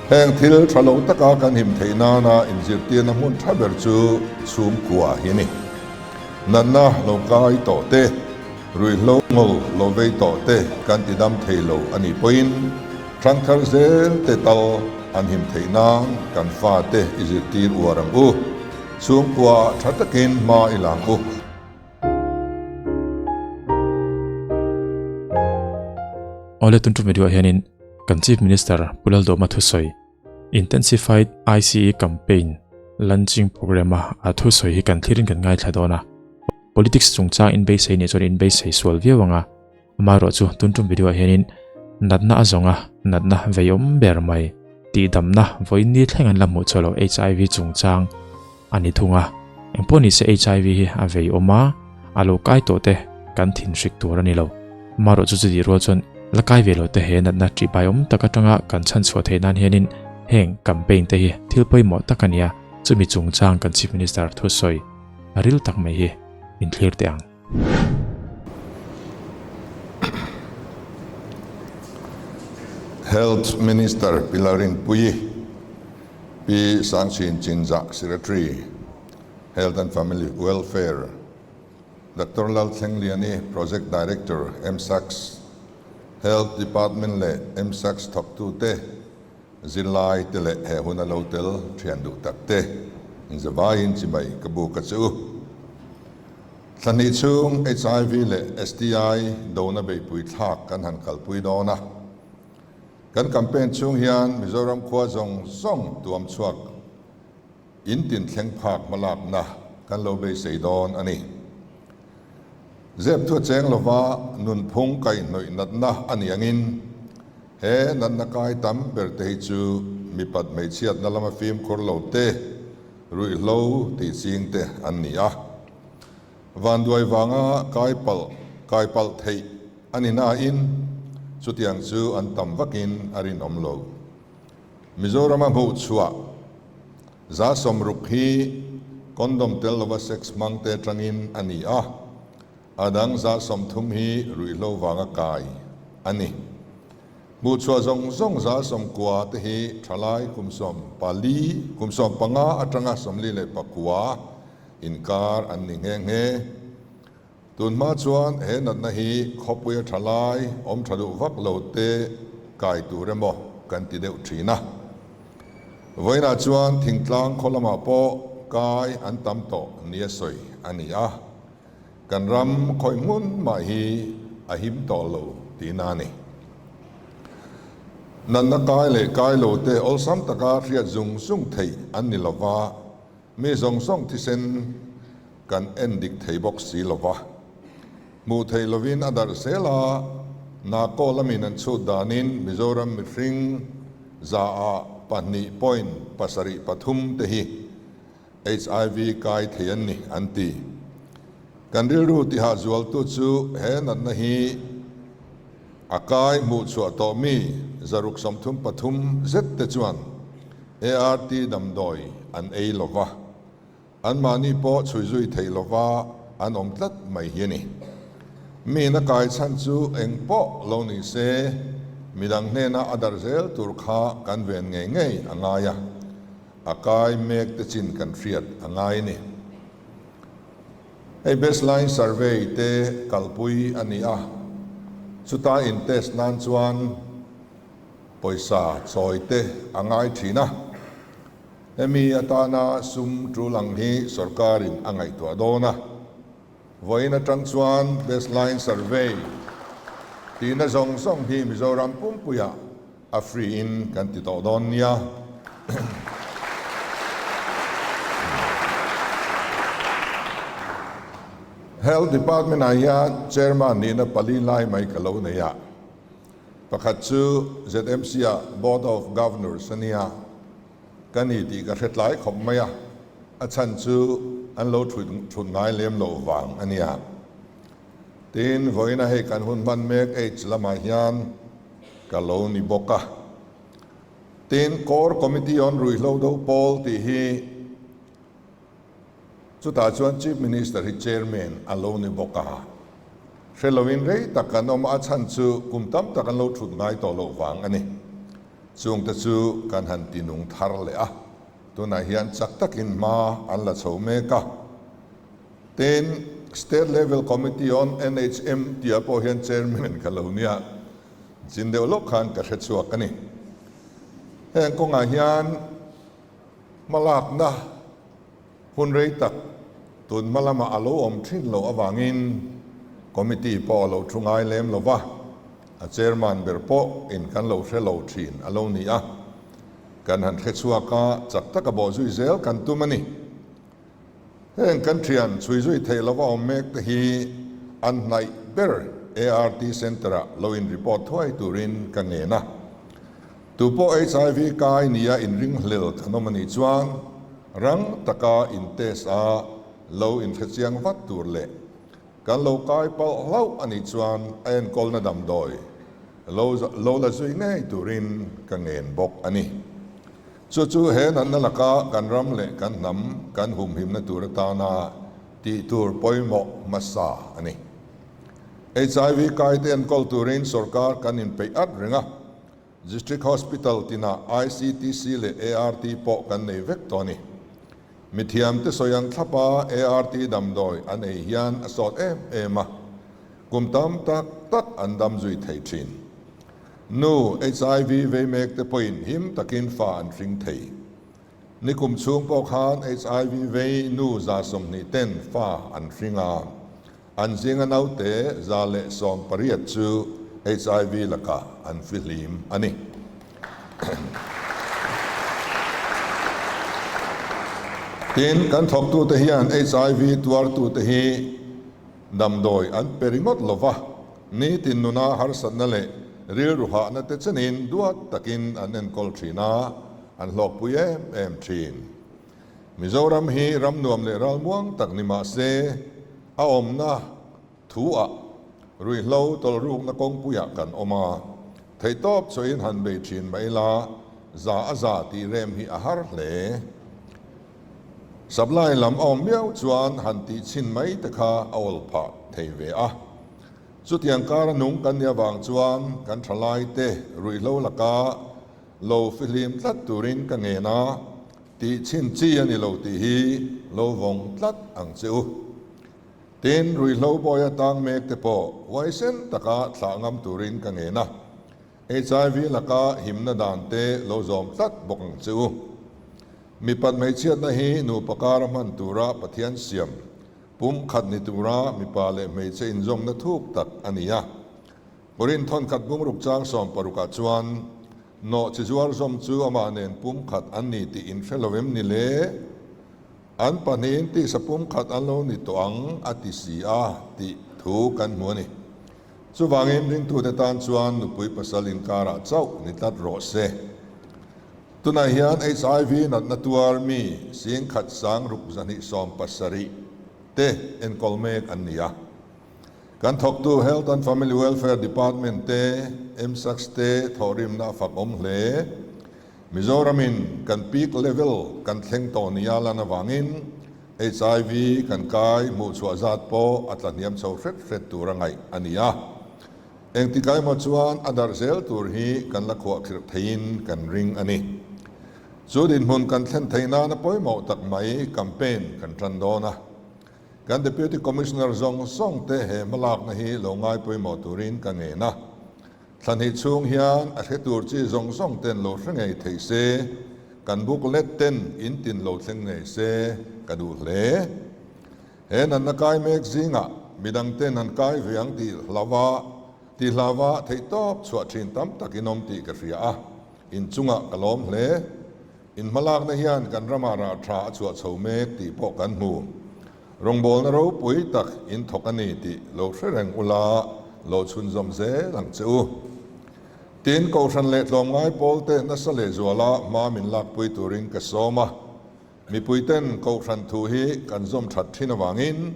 Heng thil tha lo taka kan him theih nana inzirtirna hmun tha ber chu chhungkua hi a ni. Natna lo kai tawh te, ruihhlo ngo lo vei tawh te kan ti dam thei lo a nih pawhin thangthar zel te tal an him theih nan kan fate i zirtir uar ang u. Chhungkua tha takin hma i lang u. Awle tun tum video ah hianin kan Chief Minister Pu Laldawma thusawi Intensified ICE Campaign Launching Programme a a thusawi hi kan thlirin kan ngaithla dawn a. Politics chungchang inbeisei nih chuan inbeisei sual viau ang a, amaherawh chu tun tum video ah hianin natna a zawng a, natna veiawm ber mai tihdamna vawiin ni thleng an la hmuh chhuah loh HIV chungchang a ni thung a, engpawh ni se HIV hi a vei awm a, a lo kai tawh te kan thin hrik tur a ni lo. Amaherawh chu chutih rual chuan la kai ve lo te he natna ṭihpai awm tak aṭanga kan chhan chhuah theih nan hianin heng campaign te hi thil pawimawh tak a ni a, chumi chungchang kan Chief Minister thusawi a ril tak mai hi inthlir teh ang. Health Minister Pi Lalrinpuii, Pi Sangchhin Chinzah Secretary, Health and Family Welfare, Doctor Lalthlengliani Project Director, MSACS, Health Department leh MSACS thawktute, Zirlai te leh he huna lo tel thian duh tak te inzavaiin chimai ka buk a che u. Thla hnih chhung HIV leh STI dona beihpui thlak kan han kalpui dawn a. Kan campaign chhung hian Mizoram khua zawng zawng tuam chhuak in tin thleng phak hmalakna kan lo beisei dawn a ni. Zep thu a cheng lova nunphung kaihhnawih natna a ni angin he natna kai tam ber te hi chu mipat hmeichhiatna lama fimkhur lo te, ruihhlo tih ching te an ni a. Vanduai vanga kai palh kai palh theih a ni nain chutiang chu an tam vakin a rinawm lo. Mizorama hmuhchhuah 60% hi condom tel lova sex hmang te atangin a ni a, a dang 30% hi ruihhlo vanga kai a ni. Hmuhchhuah zawng zawng 90% te hi thalai kum 14, kum 15 atanga 49 inkar an ni nghe nghe. Tunhma chuan he natna hi khawpuia thalai awm tha duh vak lo te kai tur emaw kan ti deuh thin a. Vawiinah chuan thingtlang khaw lamah pawh kai an tam tawh nia sawi a ni a, kan ram khawi hmun mah hi a him tawh lo tihna a ni. Natna kai leh kai lo te awlsam taka hriat zung zung theih an ni lova, Mi zawng zawng thisen kan en dik thei bawk si lo va, hmuh theih lovin a darh zel a, Nako lamin an chhut danin Mizoram mihring 2% point pasarih pathum te hi HIV kai thei an ni an ti. Kan rilru tihah zualtu chu he natna hi a kai hmuh chhuah tawh mi 633 zet te chuan ART damdawi an ei lo va, anmahni pawh chhui zui thei lo va an awm tlat mai hi a ni. Mi na kai chhan chu eng pawh lo ni se, midang hnena a darh zel tur kha kan ven ngei ngei a ngai a, a kai mek te chin kan hriat a ngai a ni. Hei baseline survey te kalpui a ni a, chuta in test nan chuan, Pawisa chawi te a ngai thin a, hemi atana sum tul ang hi sorkarin a ngaihtuah dawn a. Vawiin atang chuan baseline survey tihna zawng zawng hi Mizoram pumpuiah a free in kan ti tawh dawn nia. Health Department ah hian Chairman nihna pali lai mai ka lo nei a. Pakhat chu ZMC ah Board of Governors a nia, ka ni tih ka hre tlai khawp mai a, a chhan chu an lo thut ngai lem loh vang a nia. Tin, vawiina hei kan hun hman mek H lamah hian ka lo ni bawk a. Tin, Core Committee on Ruihhlo Do Pawl tih hi Chutah chuan Chief Minister hi Chairman a lo ni bawk a. Hre loin rei tak kan awm a, a chhan chu kum tam tak an lo thut ngai tawh loh vang a ni. Chungte chu kan han ti nung thar leh a, tunah hian chak takin hma an la chho mek a. Tin, State Level Committee on NHM tihah pawh hian Chairman ka lo nia, chin deuh lawk khan ka hre chhuak a ni. Heng kawngah hian hmalakna hun rei tak tun hma lamah a lo awm thin loh avangin Committee pawh a lo thu ngai lem lo va, a Chairman ber pawh in kan lo hre lo thin a lo ni a. Kan han hre chhuak a, chak taka bawhzui zel kan tum a ni. Heng kan thian chhui zui theih lova awm mek te hi an hnaih ber ART Centre-ah lo in report thuai turin ka ngen a. Tupawh HIV kai nia inringhlel kan awm a nih chuan rang taka in test a lo inhrechiang vat tur leh Kan lo kai palh hlauh a nih chuan a enkawlna damdawi lo lo la zui ngei turin ka ngen bawk a ni. Chu chu he natna laka kan ram leh kan hnam kan humhimna tur atana tih tur pawimawh hmasa a ni. HIV kaite enkawl turin sorkar kan inpeih at reng a, District Hospital tinah ICTC leh ART pawh kan nei vek tawh a ni. Mithiamte sawi ang thlapa ART damdawi an ei hian a sawt em em a, kum tam tak tak an dam zui thei thin. Nu HIV vei mek te pawhin him takin fa an hring thei. Nikum chhung pawh khan HIV vei nu 120 ten fa an hring a. An zinga naute 118 chu HIV lakah an fihlim a ni. Tin, kan thawktute hian HIV tuartute hi damdawi an pe ringawt lo va, nitin nuna harsatna leh rilru hahna te chenin duat takin an enkawl thin a, an hlawkpui em em thin. Mizoram hi ram nuam leh ralmuang tak ni mah se, a awmna thu-ah ruihhlo tawlhrukna kawngpuiah kan awm a, theihtawp chawin han bei thin mah ila, za a za tih rem hi a har hle. Supply lam a awm miau chuan han tih chhin mai te kha a awl phah thei ve a. Chutiang kara nung kan nih avang chuan kan thalaite ruihhlo laka lo fihlim tlat turin ka ngen a. Tih chhin chi a ni lo tih hi lo vawng tlat ang che u. Tin, ruihhlo bawi atang mek te pawh huaisen taka thlah ngam turin ka ngen a. HIV laka himna dan te lo zawm tlat bawk ang che u. Mipat hmeichhiatna hi nupa kara hman tura Pathian siam pum khat ni tura mipa leh hmeichhe inzawmna thuk tak a ni a. Korin thawnkhat bungruk chang sawmparukah chuan Nawh chi zuar zawm chu amah nen pumkhat an ni tih in hre lo em ni le? An pahnihin tisa pumkhat an lo ni tawh ang a ti si a tih thu kan hmu a ni. Chuvangin ringtute tan chuan nupui pasal inkarah chauh ni tlat rawh se. Tunah hian HIV natna tuar mi singkhat sang ruk 270 te enkawl mek an ni a. Kan thawktu Health and Family Welfare Department te, MSACS te thawhrimna a fak awm hle. Mizoramin kan peak level kan thleng tawh nia lan avangin HIV kan kai hmuhchhuah zat pawh a tlahniam chho hret hret tur a ngaih a ni a. Engtikai emaw chuan a darh zel tur hi kan la khuahkhirh theiin kan ring a ni. Chu dinhmun kan thlen theih nana pawimawh tak mai campaign kan tan dawn a. Kan Deputy Commissioner zawng zawng te he hmalakna hi lo ngai pawimawh turin ka ngen a. Thla hnih chhung hian a hre tur chi zawng zawng ten lo hre ngei thei se, kan booklet ten in tin lo thleng ngei se ka duh hle. He natna kai mek zingah midang ten an kai ve ang tih hlauha tih hlauha theihtawp chhuah thin tam tak in awm tih ka hria a, inchungah ka lawm hle. In hmalakna hian kan ramah rah tha a chhuah chho mek tih pawh kan hmu. Rawngbawlna ropui tak in thawk a ni tih lo hre reng ula, lo chhunzawm zel ang che u. Tin, Kohhran leh tlawmngai pawlte nasa lehzuala hma min lakpui turin ka sawm a. Mipuiten Kohhran thu hi kan zawm that thin avangin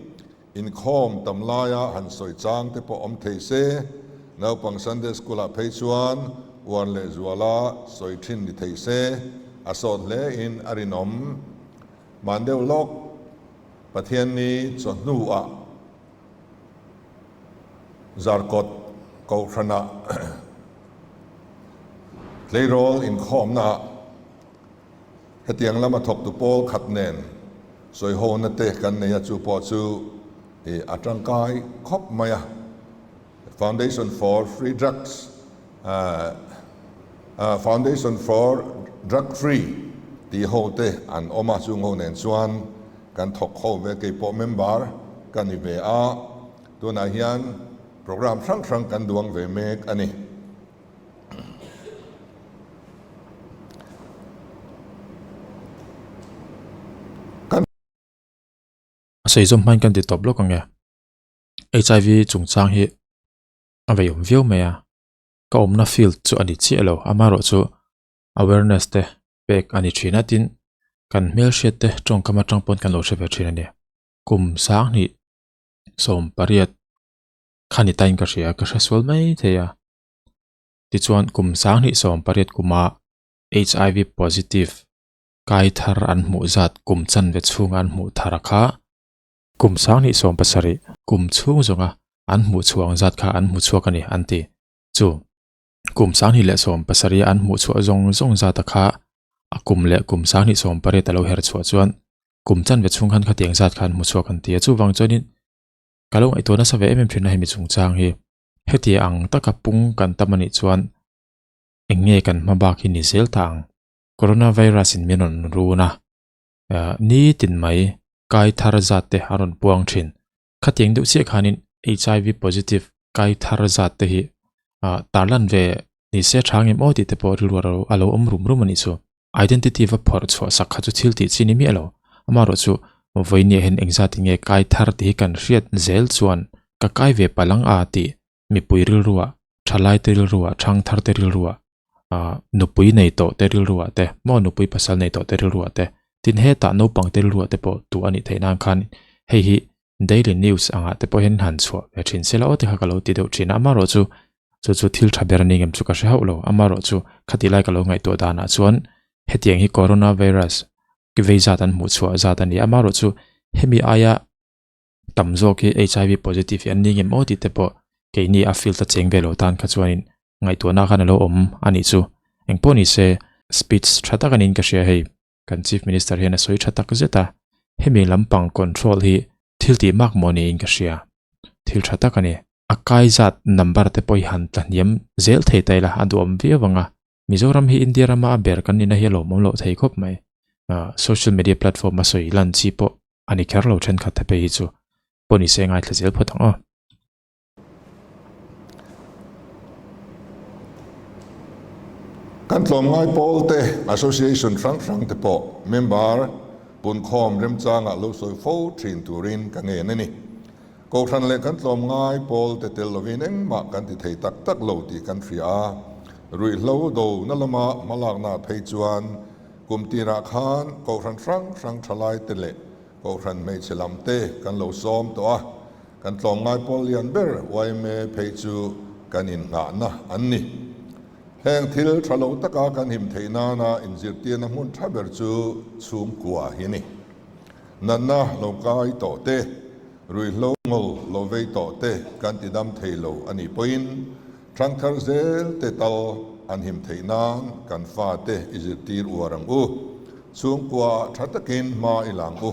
Inkhawm tam laia han sawi chang te pawh awm thei se, naupang Sunday School ah phei chuan uar leh zuala sawi thin ni thei se, a sawt hle in a rinawm. Hman deuh lawk Pathianni chawhnu ah Zarkawt Kohhranah. Tleirawl inkhawmnaah hetiang lama thawktu pawl khat nen sawihona te kan nei a, chu pawh chu a tangkai khawp mai a. Foundation for Free Drugs, Foundation for Drug Free tih ho te an awm a, chung ho nen chuan kan thawk ho ve, kei pawh member ka ni ve a, tunah hian program hrang hrang kan duang ve mek a ni. Kan. A sawi zawm hmain kan ti tawp lawk ang e. HIV chungchang hi a vei awm viau mai a, ka awmna field chu a ni chiah lo, amaherawhchu awareness te pek a ni thin a, tin kan hmelhriat te tawngkam atang pawn kan lo hre ve thin a ni. Kum sanghnih 18 kha ni tain ka hria, ka hre sual mai thei a. Tichuan kum 2018 kuma HIV positive kai thar an hmuh zat kum chanve chhunga an hmuh thar kha kum 2017 kum chhung zawnga an hmuh chhuah ang zat kha an hmu chhuak a ni an ti. Chu kum 2017 an hmuh chhuah zawng zawng zata kha a kum leh kum 2018 a lo her chhuah chuan kum chanve chhung khan khatiang zat kha an hmu chhuak an ti a. Chuvang chuanin ka lo ngaihtuah nasa ve em em thin a hemi chungchang hi. Heti ang taka pung kan tam a nih chuan eng nge kan hma bak hi ni zel ta ang? Coronavirus in min rawn run a, nitin mai kai thar zat te a rawn puang thin. Khatiang deuh chiah khanin HIV positive kai thar zat te hi tarlan ve ni se tha ngem aw tih te pawh rilru a lo awm rum rum a nih chu. Identity va phawrh chhuah sak kha chu thil tih chi ni miah lo. Amaherawh chu vawinia hian engzat in nge kai thar tih hi kan hriat zel chuan ka kai ve palang a tih mipui rilruah, thalai te rilruah, thangthar te rilruah, nupui nei tawh te rilruah te, maw nupui pasal nei tawh te rilruah te, tin hetah naupang te rilruah te pawh tuh a nih theih nan khan hei hi Daily News angah te pawh hian han chhuah ve thin se la aw ti kha ka lo ti deuh thin a, amaherawh chu chu chu thil tha ber a ni ngem chu ka hre hauh lo, amaherawh chu khati lai ka lo ngaihtuah danah chuan hetiang hi coronavirus vei zat an hmuh chhuah zat a ni a, amaherawh chu hemi aia tam zawk hi HIV positive hi an ni ngem aw tih te pawh keini a field a cheng ve lo tan kha chuanin ngaihtuahna khan a lo awm a nih chu. Engpawh ni se speech tha tak a niin ka hria hei. Kan Chief Minister hian a sawi tha tak zet a, hemi lampang control hi thil tih mak maw niin ka hria. Thil tha tak a ni. A kai zat number te pawh hi han tla hniam zel thei ta ila a duhawm viau ang a. Mizoram hi India rama a ber kan nihna hi a lawmawm loh thei khawp mai. Social media platform a sawi lan chi pawh a ni kher lo thenkhat te phei hi chu pawh ni se ngaithla zel phawt ang aw. Kan tlawmngai pawl te, association hrang hrang te pawh member punkhawm remchangah lo sawi fo thin turin ka ngen a ni. Kohhran leh kan tlawmngai pawl te tel lovin engmah kan ti thei tak tak lo tih kan hria a, ruihhlo do na lama hmalakna phei chuan kum tirah khan kohhran hrang hrang thalai te leh kohhran hmeichhe lam te kan lo sawm tawh a. Kan tlawmngai pawl lian ber yma phei chu kan inngahna an ni. Heng thil tha lo taka kan him theih nana inzirtirna hmun tha ber chu chhungkua hi a ni. Natna lo kai tawh te, ruihhlo ngawl lo vei tawh te kan ti dam thei lo a nih pawhin thangthar zel te tal an him theih nan kan fate i zirtir uar ang u. Chhungkua tha takin hma i lang u.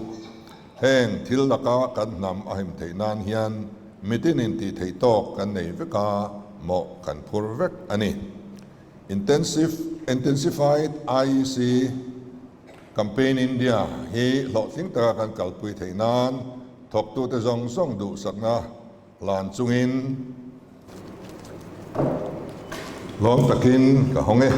Heng thil laka kan hnam a him theih nan hian mitinin tih theih tawk kan nei vek a, mawh kan phur vek a ni. Intensive Intensified IEC Campaign India hi hlawhtling taka kan kalpui theih nan thawktute zawng zawng duhsakna hlan chungin hlawm takin ka hawng e.